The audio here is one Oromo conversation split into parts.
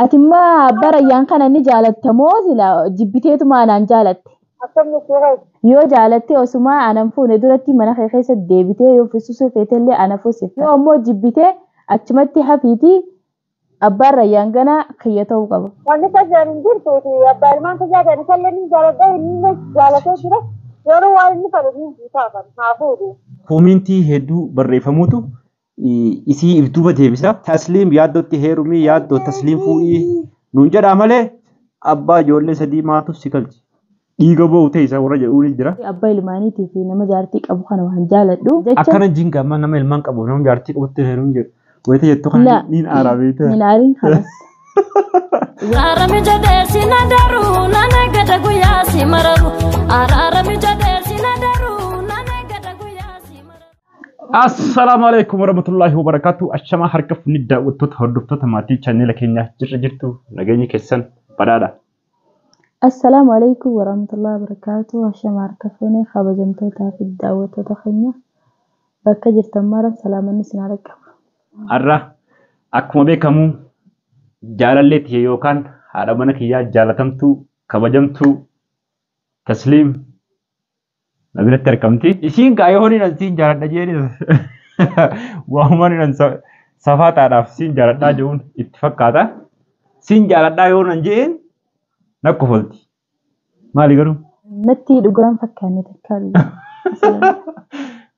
Ati immoo abbaa rayyaan kana ni jaalatta moo sila jibbiteetuma anaan jaalatte? Akkam jechuudha? Yoo jaalatte osuma anan fuune duratti mana kee keessa deebitee yoo fuusisuu feetellee ana fuusifta. Yoo ammoo jibbitee achumatti hafiitii abbaan rayyaan ganaa kiyya ta'uu qaba. Wanni kasaan hin jirtuuti abbaa ilmaan kiyyaa kan isallee ni jaaladha inni jaalatee jira. Yeroo waan inni fedhu ni guutaafan haa fuudhu. Koomentii hedduu barreeffamuutu isii if duuba deebisa. Tasliim yaaddootti heerumii yaaddoo tasliim fuudhii nuun jedhaa malee abbaa ijoollee sadii maatu si galche. Dhiiga ba'u ta'e isa warra jedhuun ni jira. Abbaa ilmaaniitii fi nama jaartii qabu kana waan jaaladhu. Jecha Akkana jinga amma nama ilmaan qabu nama jaartii qabutti heeruun jedhu. Wayita jettu kana La. niin aaraa beektaa. Hin aariin kanas. Araarami jedhee si na daruu nan eeggata guyyaa si mararu. Araarami jedhee si na daruu nan eeggata guyyaa si mararu. Assalaamu alaikum warahmatullahi wabarakatuh. Ashamaa harka fuunni daawwattoota hordoftoota maatii chaanneela keenyaa jirra jirtu nageenyi keessan badhaadha. Assalaamu alaikum warahmatullahi wabarakatuh. Ashama harka fuunee kabajamtootaa fi daawwattoota keenya bakka jirtan mara salaamanni isin haa qabu. Har'a akkuma beekamu jaalallee tiyya yookaan haadha mana kiyyaa jaalatamtuu kabajamtuu Tasliim na biratti argamti. Isiin gaa yoo ni siin jaaladha jedhanii waa'uma ni safaataadhaaf siin jaaladhaa jechuun itti fakkaata. Siin jaaladhaa yoo nan jeen na kofalti. Maali garuu? Natti dhugaan fakkaanne takka illee.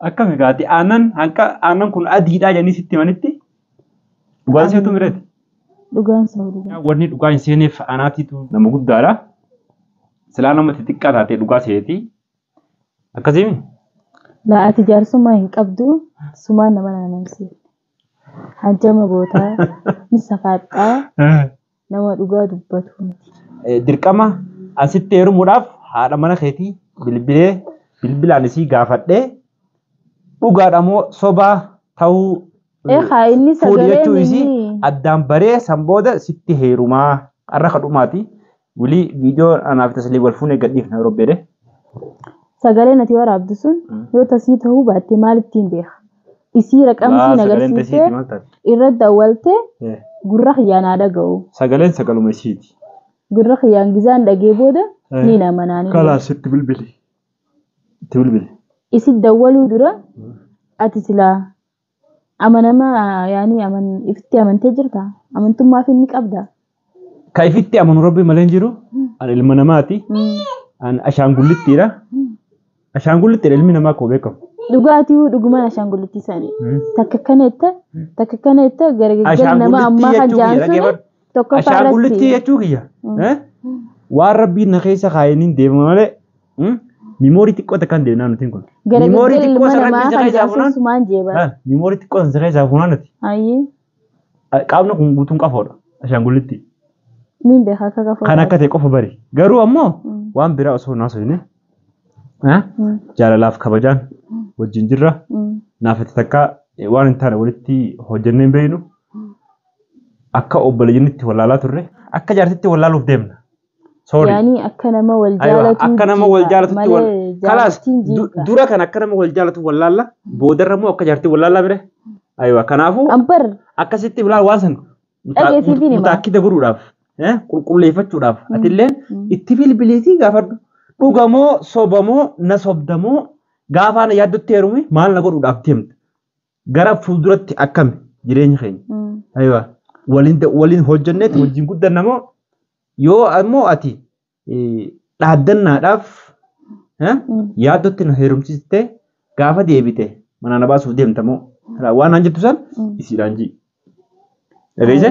Akkami gaati aannan hanqa aannan kun adiidhaa jedhanii sitti himanitti dhugaan seetu mireeti. Dhugaan sa'u dhugaa. Wanni dhugaa hin seeneef anaatiitu nama guddaadha. Silaa nama xixiqqaa taate dhugaa seeti. Akkasii Laa ati jaarsummaa hin qabdu sumaan nama naanamsiif. Hanjama gootaa ni safaaxxaa nama dhugaa dubbatu miti. Dirqama asitti heerumuudhaaf haadha mana keetii bilbilee bilbilaan isii gaafadhee dhugaadha moo sobaa ta'uu Eegaa inni fuudhi sagaleen jechuu isii inni addaan baree san booda sitti heerumaa har'a kadhumaati. Wilii viidiyoo anaaf taslii wal fuunee gadhiifna yeroo beede. Sagaleen ati waraabdu sun yoo tasii ta'uu baatte maal ittiin beeka? Isii raqamsiin agarsiistee irra dawwaltee gurra kiyyaan haa dhaga'u. Sagaleen sagaluma isiiti. Gurra kiyyaan gizaan dhagee booda ni nama naanii. Kalaas itti bilbili. Itti bilbili. Isi dawwaluu dura ati silaa amanama yaani aman ifitti amantee jirta? Amantummaaf inni qabda? Ka ifitti amanu rabbi malee hin jiru. An ilma namaati. An ashaangullittiidha. Ashaangullittiidha ilmi namaa akkuma beekamu. Dhugaatii dhugumaan ashaangullitti isaanii. Takka kana jetta takka kana jetta gargaggeessa nama ammaa kan Ashaangullitti jechuu jaan kiyya suni dhaggeeffadhu. tokkoffaa Ashaangullitti irratti. jechuu kiyya. Waan rabbiin na keessa kaayaniin deema malee miimoorii xiqqoo takkaan deemnaa nuti kun. Miimoorii Gargaggeessa xiqqoo ilma san namaa rabbiin si kan keessaa jaan sun fuunaan. sumaan jeeba. Miimoorii xiqqoo san si keessaa fuunaan nuti. Ayyee Qaamni kun guutuun qafoodha. Ashaangullitti. niin beeka akka qafoo. Kan akka ta'e qofa bari. Garuu ammoo waan biraa osoo hin haasofne jaalalaaf kabajaan wajjin jirra. Naaf itti takka waan hin taane walitti hojjennee hin beeknu. Akka obboleeyyiinitti wallaalaa turre akka jaartitti wallaaluuf deemna. Sorry. Yaani akka nama wal Aywa, jaalatu akka nama wal jaalatutti wal kalaas jaalatiin jiika. dura kan akka nama wal jaalatu wallaalla boodarra immoo akka jaartii wallaallaa bire. Aywa kanaafuu Ambar akkasitti bilaa waan san Dhageessiif hin hima. mutaakkida godhuudhaaf qulqulleeffachuudhaaf atillee itti bilbiliitii gaafadhu. Dhugamoo sobamoo na sobdamoo gaafaan yaaddotti heerumi maal na godhuudhaaf deemta. Gara fuulduratti akkami jireenya keenya. Aywa waliin waliin hojjenneeti wajjin guddannamoo yoo ammoo ati dhaaddannaadhaaf yaaddotti na heerumsiiste gaafa deebite mana na baasuuf deemtamoo waan naan jettu san isiidhaan ji'i. Dhageesse?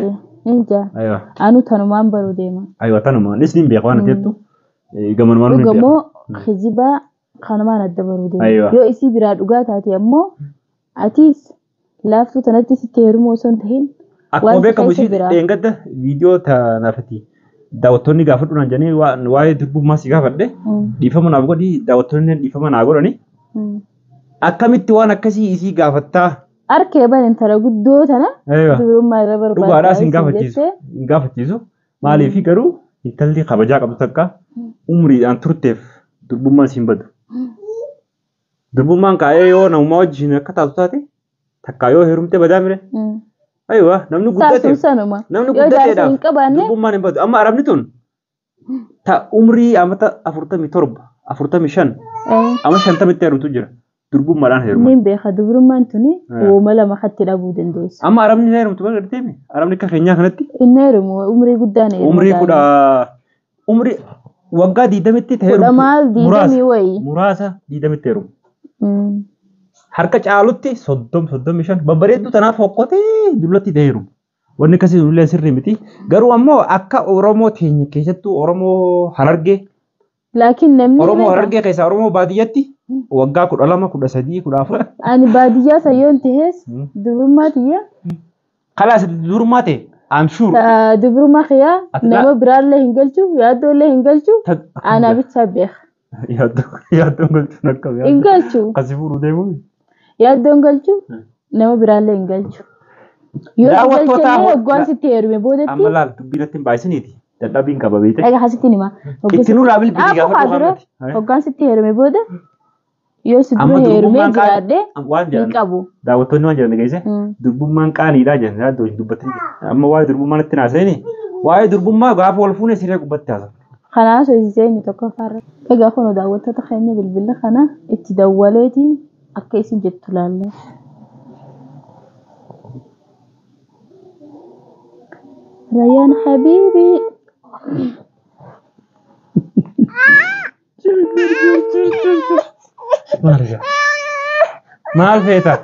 Inja Aywa. anu tanumaan baruu deema. Aywa tanumaan isniin beeka waan ati jettu gamanumaan ni beeka. Dhugamoo kijibaa kanumaan adda baruu deema. Aywa. Yoo isii biraa dhugaa taate ammoo atiis laaftuu tanatti sitti heerumuu osoo hin tahin Akkuma waan si beekamu keessa isii jira. dheengadda viidiyoo tanaafati daawwattoonni gaafadhu naan jedhanii waa'ee durbummaa si gaafadhe dhiifama naaf godhi daawwattoonni dhiifama naa godhani akkamitti waan akkasii isii gaafattaa? Arkee ban intala guddoo tana Aywa. dubrummaa irra barbaaddaa Dhugaadhaas hin isin gaafachiisu. jettee Hin gaafachiisu. Maaliif garuu intalli kabajaa qabdu takka umriidhaan turteef durbummaan siin badu. Durbummaan kaa'ee yoo namummaa wajjin akka taatu taate takka yoo heerumte badaa mire. Aywa namni Saasuun guddateef sanuma. namni Yoo jaarsa hin guddateedhaaf qabaanne durbummaan hin badu. Amma arabni tun ta umrii amata 47, 45, ama 50tti heerumtu jira. Durbummaadhaan heeruma. Niin beeka dubrummaan tuni uuma lama katti dhabuu dandeessu. Amma arabni hin heerumtu bara gartee arabni akka keenyaa kanatti Inni heerumu umrii guddaan heeruma. umrii kudha umrii waggaa 20tti Kudha heerumtu. maal 20 wayii. Muraasa 20tti heerumu. Harka caalutti 30, 35 babbareedduu tanaaf hokkotee dullatti heerumu. Wanni akkasii illee sirrii miti. Garuu ammoo akka Oromoo teenya keessattuu Oromoo Harargee Laakiin namni Oromoo beeka. Harargee keessaa Oromoo baadiyyaatti waggaa 12, 13, 14. Ani baadiyyaa sayyoon tahees dubrummaa tiyya. Kalaas dubrummaa ta'e I'm sure. Dubrummaa kiyyaa Ati nama biraallee hin galchu yaaddoolee hin galchu anaa bichaa beeka. Yaaddoon galchuun akkam Hin galchu. Akkasii fuudhuu deemuu. Yaaddoon galchu nama biraallee hin galchu. Yoo si Daawwattoota galchellee hoggaan sitti heerume Amma boodetti laal dubbii natti hin baay'isiniiti. Dadhabbiin qaba beekte. dhagaa asitti hima. Itti nurraa bilbilii Dhaabu gaafa haa dura dhugaa hoggaan sitti heerume booda yoo si Amma dura heerumee durbummaan jiraadhe waan hin jedhan qabu. daawwattoonni waan jedhan dhageesse durbummaan qaaniidha jedhan yaaddoo hin dubbatin. Amma waa'ee durbummaa natti naasa'ini waa'ee durbummaa gaafa wal fuune siree gubbatti haasa'u. Kanaaf soosisee inni tokkoffaarra. Egaa kun daawwattoota keenya bilbila kana itti dawwaleetiin akka isin jettu laalla. Rayyaan habiibii. Maal egaa? Maal feeta?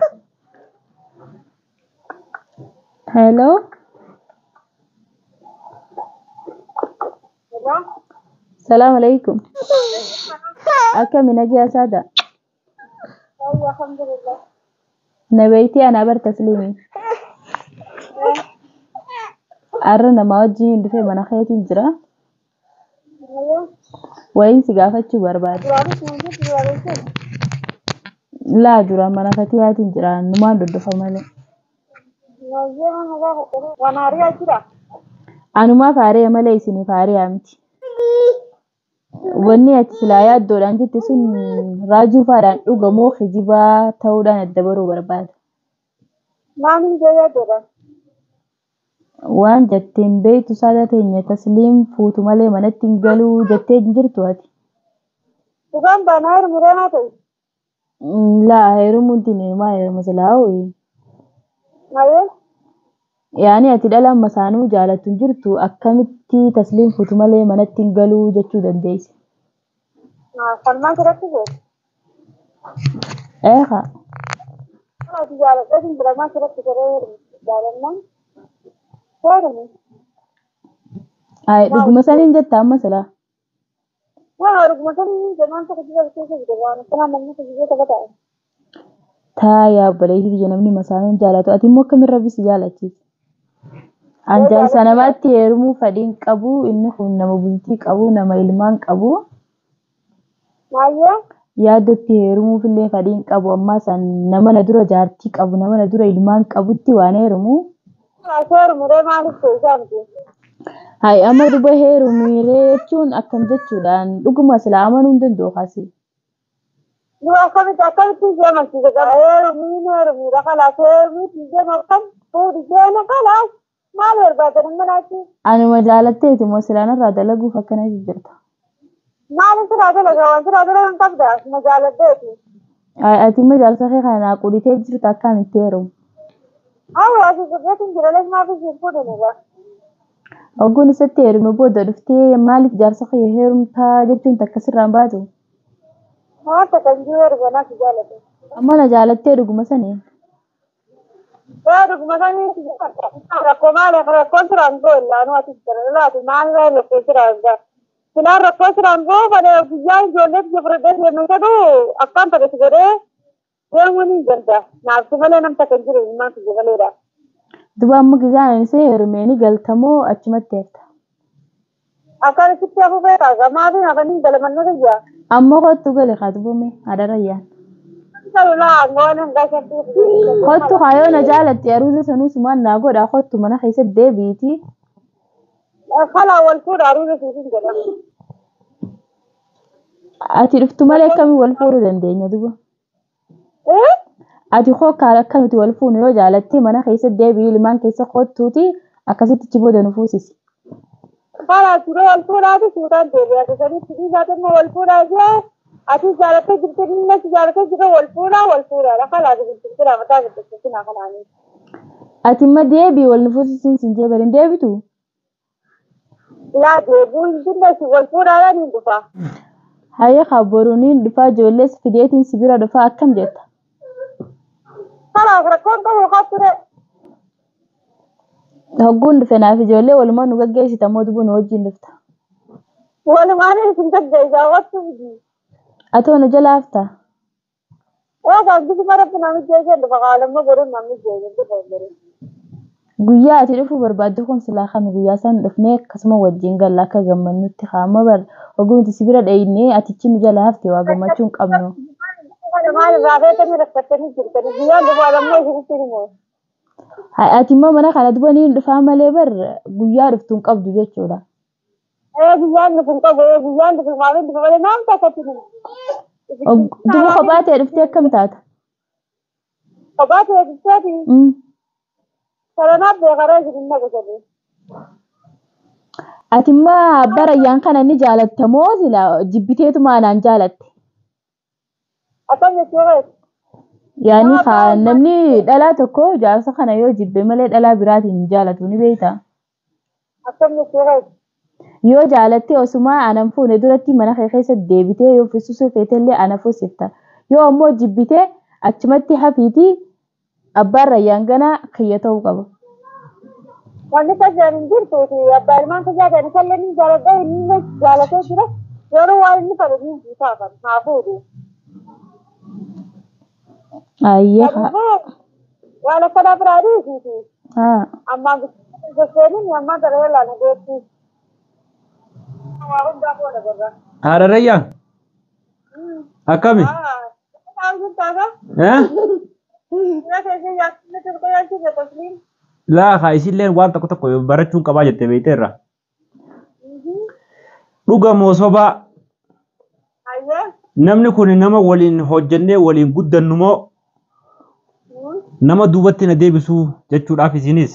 Hello. Salaam alaikum. Akkami nagaa saada? Alhamdulillah. Nabeetii ana bar tasliimi. Arra nama wajjin dhufee mana keetiin jira. Wayiin si gaafachuu barbaade. Duraanis nuti duraanis Laa duraan mana fatiyaatiin jira. Numaan doddofa malee. Nayyee nama gaafa waan hariyaa jira. Anumaa faariya malee isinii faariyaa miti. Wanni ati silaa yaaddoodhaan jette sun raajuu faadhaan dhugamoo kijibaa ta'uudhaan adda baruu barbaada. Maal hin jee yaaddoodha? Waan jetteen beektu saada teenya tasliim fuutu malee manatti hin galuu jettee hin jirtu ati. Dhugaan baanaa heerumuree naa ta'e. Laa heerumuun tini maa heeruma silaa hooyi. Maayee Yaani ati dhala masaanuu jaalattu hin jirtu akkamitti tasliim fuutu malee manatti hin galuu jechuu dandeesse. Falmaan sirratti feete. Eeqa. Ati jaaladhee hin biramaa sirratti godhee jaalannaan heerumu. Ay dhuguma saniin jetta amma silaa. Waan dhuguma saniin jennaan tokko jira keessa jira waan akkanaa namni tokko jira tokko ta'e. Taa yaa obboleettii kiyya namni masaanuun jaalatu ati immoo akkamiin rabbi si jaalachiisa? An jaarsa namaatti heerumuu fedhiin qabu inni kun nama bultii qabu nama ilmaan qabu Maayyee yaaddootti heerumuufillee fedhiin qabu ammaa san nama na dura jaartii qabu nama na dura ilmaan qabutti waan heerumu. Heerumuree maaliif ta'e isaa miti? Hai amma duba heerumiree jechuun akkam jechuudhaan dhuguma silaa amanuu hin danda'u kaasi. Nu akkamitti akkamitti ishee amansiisa qaba? Heerumiin heerumiidha kalaas heerumiitti ishee akkam fuudhi ishee kalaas maal barbaadan amma naatti? Anuma jaalatteeti moo silaan irraa dalaguuf akkana jirta. Maal siraa dalagaa waan siraa dalagaa hin qabda asuma jaaladheeti. Ati immoo jaarsa kee kana naa quditee jirta akkaan itti heerumu. Haa asii gurreetiin jira lees maaf isheen fuudhanidha. Ogguun isatti heerume booda dhuftee maaliif jaarsa kee heerumtaa jechuun takka sirraan baatu? Waan takka hin jiru heeruma naaf jaalate. Amma na jaalattee dhuguma sanii. Ee dhuguma sanii rakkoo maal rakkoon siraan ga'u illaanuu ati jira laatu maal rakkoo siraan ga'a. Filaan rakkoo siraan ga'u malee guyyaa ijoollee biyya fudhadhee deemee jedhu akkaan fedhe si godhee deemuu ni danda'a. Naaf si malee nam takka hin jiru ilmaan si maleedha. Duba amma gizaan ani see heerumee ni galtamoo achumatti heerta. Akkaan sitti hafu beekaa maatiin hafanii galamannoo biyya. Amma kottu gale kaatubame hadarayyaan. Kottu kaayoo na jaalatte aruuza sanuu sumaan naa godha kottu mana keessatti deebiiti. Kalaa wal fuudha aruuza suutiin jedhama. Ati dhuftu malee akkamiin wal fuudhuu dandeenya duba? Ati koo akka nuti wal fuunu yoo jaalatte mana keessa deebi'i ilmaan keessa kottuuti akkasitti achi booda nu fuusisi. Karaa ture wal fuudhaati suutaan deebi'a. Sanitti dhiisaa immoo wal fuudhaa jira. Ati jaalattee jirti inni si jaalattee jira wal fuudhaa wal fuudhaadha. Kalaas bilbilaa mataa bilbilaa kanaanii. Ati imma deebi'i wal nu fuusisiin siin jee bari hin deebitu? Laa deebi'uu hin jirre wal fuudhaadhaan hin dhufa. Hayya kaa boruuniin dhufaa ijoollees fideetiin si bira dhufaa akkam jetta? Kalaas rakkoon qabu haa ture. Hogguun dhufe naaf ijoollee walumaa nu gaggeessita moo dubuu nu wajjin dhufta? Walumaan isin gaggeessaa wattu fidi. Atoo nu jala hafta? Waa kan bisi maratti namni jeesee dhufa qaalamma godhuun namni jeesee dhufa godhuun. Guyyaa ati dhufuu barbaaddu kun silaa kami guyyaa san dhufnee akkasuma wajjin galla akka gammannutti kaama bar hogguu nuti si bira dhaynee atichi nu jala hafte waa gammachuu hin qabnu. Maal irraa feetanii rakkattanii jirtanii guyyaan dhufu alammoo isinitti himu. Ati immoo mana kana duba niin dhufaa malee bar guyyaa dhuftu hin qabdu jechuudha. Ee guyyaan dhufu hin qabu ee guyyaan dhufu maaliin dhufu malee naam takkatti himu. Duba kophaa ta'e dhuftee akkam taata? Kophaa ta'e dhufteeti. Karanaaf beekaraa isin naqasanii. Ati immoo abbaa rayyaan kana ni jaalatta moo sila jibbiteetuma anaan jaalatte? Akkam jechuudha. Yaani namni dhalaa tokko jaarsa kana yoo jibbe malee dhalaa biraatiin hin jaalatu ni beektaa? Akkam jechuudha. Yoo jaalatte osuma anan fuune duratti mana kee keessa deebitee yoo fuusisuu feetellee ana fuusifta. Yoo ammoo jibbitee achumatti hafiitii abbaan rayyaan ganaa kiyya ta'uu qaba. Wanni tajaan hin jirtuuti abbaa ilmaan tajaajila isallee ni jaaladha inni jaalatee jira yeroo waan inni fedhe ni guutaa kan haa fuudhu. Ayyee. Waan akkanaa biraa dhiisiiti. Ammaan gosseenin ammaan daree laana geessi. Waa hundaa fuudha gorra. Haadha Rayyaa. Akkami? Laa haa isilleen waan tokko tokko barachuun qabaa jettee beekteerra. Dhuga moo sobaa? Namni kun nama waliin hojjennee waliin guddannu moo nama duubatti na deebisuu jechuudhaaf isinis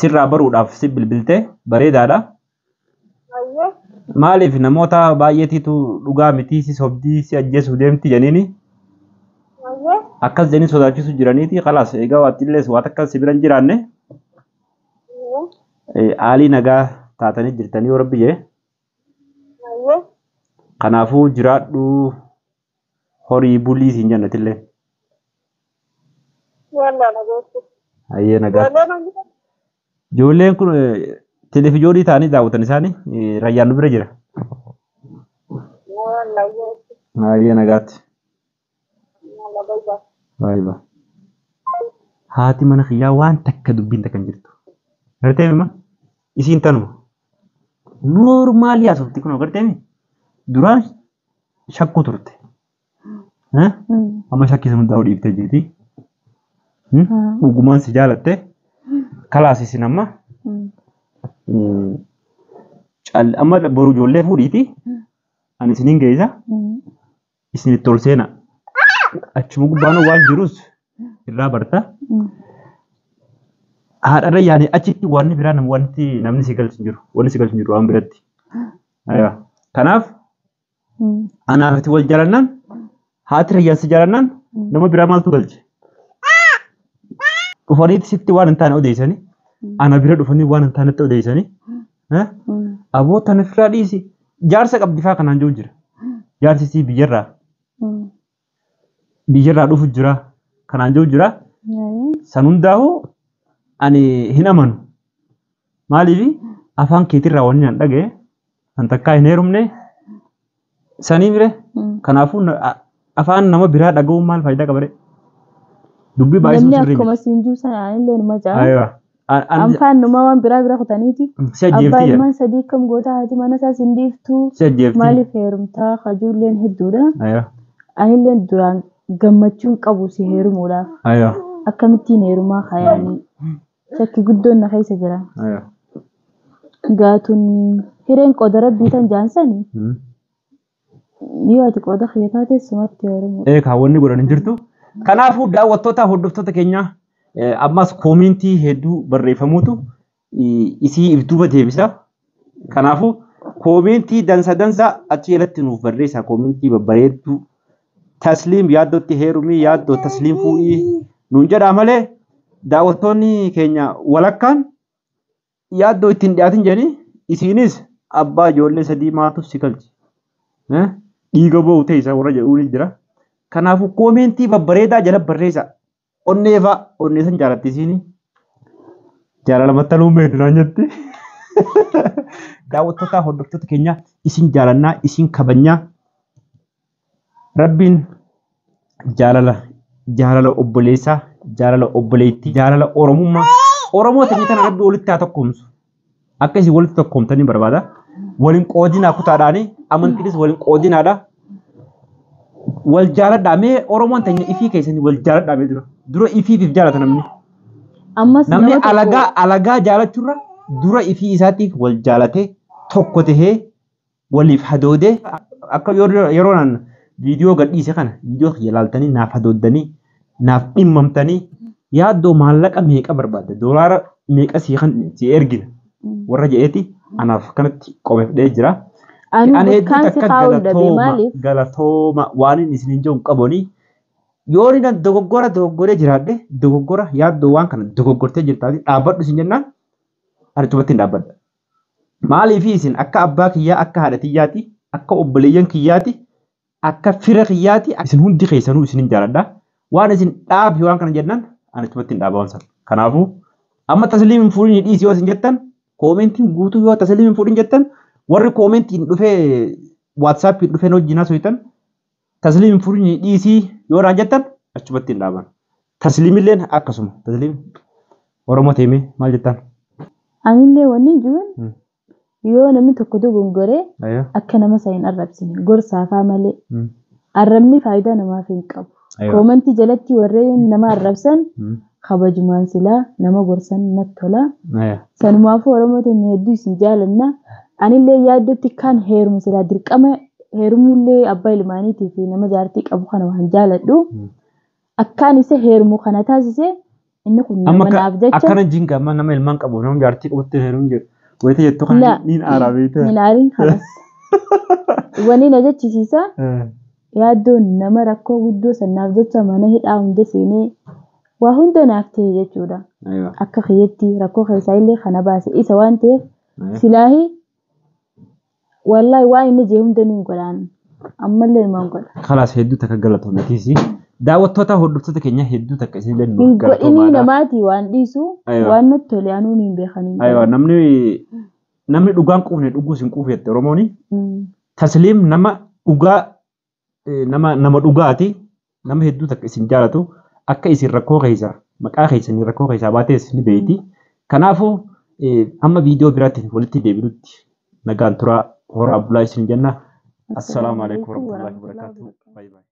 sirraa baruudhaaf si bilbiltee bareedaadha. Maaliif namoota baay'eetitu dhugaa miti si sobdii si ajjeesuu deemti jedhaniini akkas jedhanii sodaachisu jiraniiti khalaas egaa waattillee waan akka si bira hin jiraanne haalii nagaa taatanii jirtanii yoo rabbi jee kanaafuu jiraadhu horii bulii siin jennatillee. Ayyee nagaa. Ijoolleen kun televiizoonii ta'anii daawwatan isaanii rayyaan nu bira jira. Ayyee nagaatti. Baay'ee. Haati mana kiyyaa waan takka dubbiin takka hin jirtu. Gartee mima? Isiin tanuma. Noormaalii haasofti kun gartee mi? Duraan shakkuu turte. Amma shakkii hundaa'uu dhiiftee jirti. Dhugumaan si jaalatte. Kalaas isin amma. Amma boru ijoollee fuudhiiti. Ani isiniin geessa. Isinitti ol seena. Achuma gubbaan waan jirus irraa barta. Haadha yaani achitti waan biraa wanti namni si galchu hin jiru. Wanni si galchu hin jiru waan biratti. Kanaaf anaaf itti wal jaalannaan haati rayyaan si jaalannaan nama biraa maaltu galche? Dhufaniiti sitti waan hin taane odeessanii ana bira dhufanii waan hin taanetti odeessanii aboo tana firaa dhiisi jaarsa qabdi faa kanaan jiru jira. Jaarsi sii biyyarraa biyyarraa dhufu jira kanaan jiru jira. San hundaa'uu ani hin amanu. Maaliif afaan keetirraa wanni an dhaga'e an takkaa hin heerumne sanii mire kanaafuu afaan nama biraa dhaga'uun maal faayidaa qaba ree? Dubbii baay'isuu Namni sirrii akkuma miti. siin jiru sana anillee numa ja'a. Aywa. Anfaan numa waan biraa bira kutaniiti. Si ajjeefti Abbaa jedha. ilmaan sadii akkam goota haati mana isaas hin dhiiftu. Si ajjeefti. Maaliif heerumtaa kajuulleen hedduudha. Aywa. Anillee duraan gammachuun qabu si heerumuudhaaf. Aywa. Akkamittiin heerumaa kayaanii. Shakki guddoon na keessa jira. Aywa. Gaatuun hireen qoda rabbii tan jaansani. Yoo ati qooda kiyya taate sumatti heerumuu. Kaawwanni godhan hin jirtu. Kanaafuu daawwattoota hordoftoota keenya ammas koomentii hedduu barreeffamuutu isii if duuba deebisa. Kanaafuu koomentii dansa dansa achi jalatti nuuf barreessa koomentii babbareedduu Tasliim yaaddootti heerumii yaaddoo Tasliim fuudhii nuun jedhaa malee daawwattoonni keenya walakkaan yaaddoo ittiin dhiyaatin jedhanii isiinis abbaa ijoollee sadii maatu si galche. Dhiiga ba'u ta'e isa warra jedhuun jira. Kanaafuu koomentii babbareedaa jala barreessa. Onnee fa'a onnee san jaalatti isiini. Jaalala maxxanuu beektu naan jetti. Daawwattoota hordoftoota keenya isin jaalannaa isin kabajnaa. Rabbiin jaalala jaalala obboleessaa jaalala obboleettii jaalala oromummaa Oromoo ta'e tana rabbi walitti haa tokkoomsu. Akka isin walitti tokkoomtanii barbaada. Waliin qoodinaa kutaadhaani amantiinis waliin qoodinaadha. Wal jaaladhaa mee Oromoon teenya ifii keessanii wal jaaladhaa mee dura. Dura ifiif if jaalata namni. Ammas Namni nama tokko alagaa alagaa jaalachuurra dura ifii isaatiif wal jaalatee tokko tahee waliif hadoodee akka yeroo naan viidiyoo gadhiise kana viidiyoo kiyya laaltanii naaf hadooddanii naaf dhimmamtanii yaaddoo maallaqa meeqa barbaadda doolaara meeqa sii kan si ergina warra jedheeti anaaf kanatti qopheeffadhee jira. Anuu Ani hedduu bakkaan si takka kaa'uu dhabe galatooma maaliif? galatooma waan inni isiniin jedhu hin qabanii yoo inni dogoggora dogoggoree jiraadhe dogoggora yaaddoo waan kana dogoggortee jirtaati dhaabbadhu isin jennaan ani cufatti hin dhaabbadha. Maaliif isin akka abbaa kiyyaa akka haadha kiyyaati akka obboleeyyan kiyyaati akka fira kiyyaati isin hundi keessanuu isinin jaaladha. Waan isin dhaabi waan kana jennaan ani cufatti hin dhaaba waan sana. Kanaafuu amma Tasliim hin fuudhin dhiisi yoo isin jettan koomentiin guutuu yoo Tasliim hin fuudhin jettan warri koomentiin dhufee waatsaappiin dhufee wajjin haasoftan Tasliim hin fuudhin dhiisii yoo naan jettan achumatti hin dhaaban. Tasliimilleen akkasuma Tasliim Oromoo teemee maal jettan? Anillee wanni jiruun yoo namni tokko dogongoree akka nama isa hin arrabsine gorsaafaa malee arrabni faayidaa namaaf hin qabu. Koomentii jalatti warreen nama arrabsan kabajumaan silaa nama gorsan natti tola. Sanumaafuu Oromoo teenya hedduu isin jaalanna. Anillee yaaddootti kan heerumu silaa dirqama heerumullee abbaa ilmaaniitii fi nama jaartii qabu kana waan jaaladhu. Akkaan isa heerumu kana taasise inni kun Amma nama naaf jecha akkana jinga amma nama ilmaan qabu nama jaartii qabutti heeruun jedhu. Wayita jettu kana La. niin aaraa beektaa. Hin aarin kanas. Wanni na jechisiisa yaaddoon nama rakkoo guddoo sannaaf jecha mana hidhaa hunda seenee waa hunda naaf ta'e jechuudha. Akka kiyyatti rakkoo keessaa illee kana baase isa waan ta'eef silaahi wallaahi waan inni jee hunda niin godhaan ammallee ilmaan godha. Kalaas hedduu takka galatoomitiisi. Daawwattoota hordoftoota keenya hedduu takka isin illee Hin nuuf godhinii galatoomaadha. namaatii waan dhiisu Aywa. waan natti tole anuun hin beekanii. Aywa namni namni dhugaan quufne dhuguus hin quufu jette Oromooni. Tasliim nama dhugaa nama nama dhugaati. Nama hedduu takka isin jaalatu akka isin rakkoo keessa maqaa keessanii rakkoo keessaa baates ni beeyti. Kanaafuu hamma viidiyoo biraatti walitti deebinutti nagaan turaa horaa bulaa isin jenna. Assalaamu alaikum warahmatullahi wabarakatuh. Bye bye.